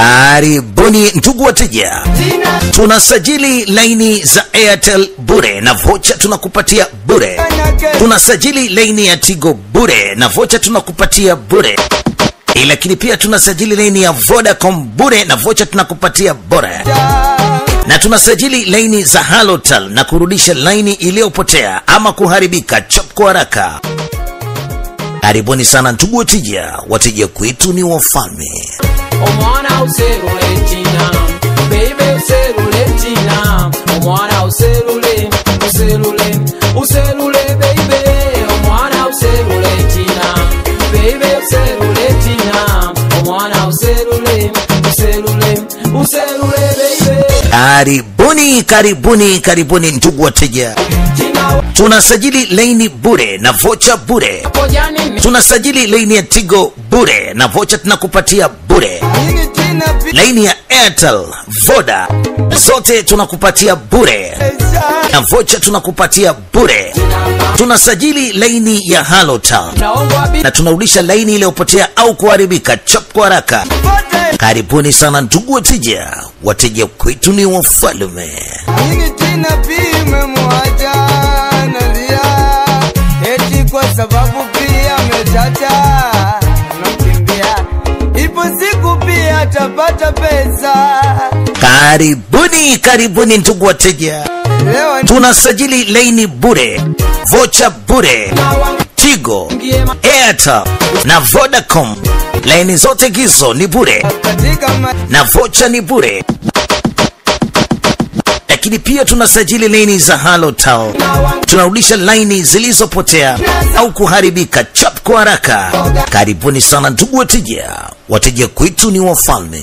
Karibuni ndugu wateja, tunasajili laini za Airtel bure na vocha tunakupatia bure. Tunasajili laini ya Tigo bure na vocha tunakupatia bure. Lakini pia tunasajili laini ya Vodacom bure na vocha tunakupatia bure. Na tunasajili laini za Halotel na kurudisha laini iliyopotea ama kuharibika chap kwa haraka. Karibuni sana ndugu wateja, wateja kwetu ni wafalme. Omwana userule tina, baby userule tina, omwana userule, userule, userule baby, omwana userule tina, baby userule tina, omwana userule, userule, userule baby. Karibuni, karibuni, karibuni ndugu wateja. Tunasajili laini bure na vocha bure. Tunasajili laini ya Tigo bure na vocha tunakupatia bure. Laini ya Airtel, Voda, zote tunakupatia bure na vocha tunakupatia bure. Tunasajili laini ya Halotel na tunarudisha laini iliyopotea au kuharibika chap kwa haraka. Karibuni sana ndugu wateja, wateja kwetu ni wafalme. Kwa sababu pia amechacha nakimbia, ipo siku pia atapata pesa. Karibuni, karibuni ndugu wateja. Tunasajili laini bure, vocha bure, Tigo, Airtel na Vodacom. Laini zote hizo ni bure na vocha ni bure. Lakini pia tunasajili laini za Halotel. Tunarudisha laini zilizopotea au kuharibika chap kwa haraka. Karibuni sana ndugu wateja, wateja kwetu ni wafalme.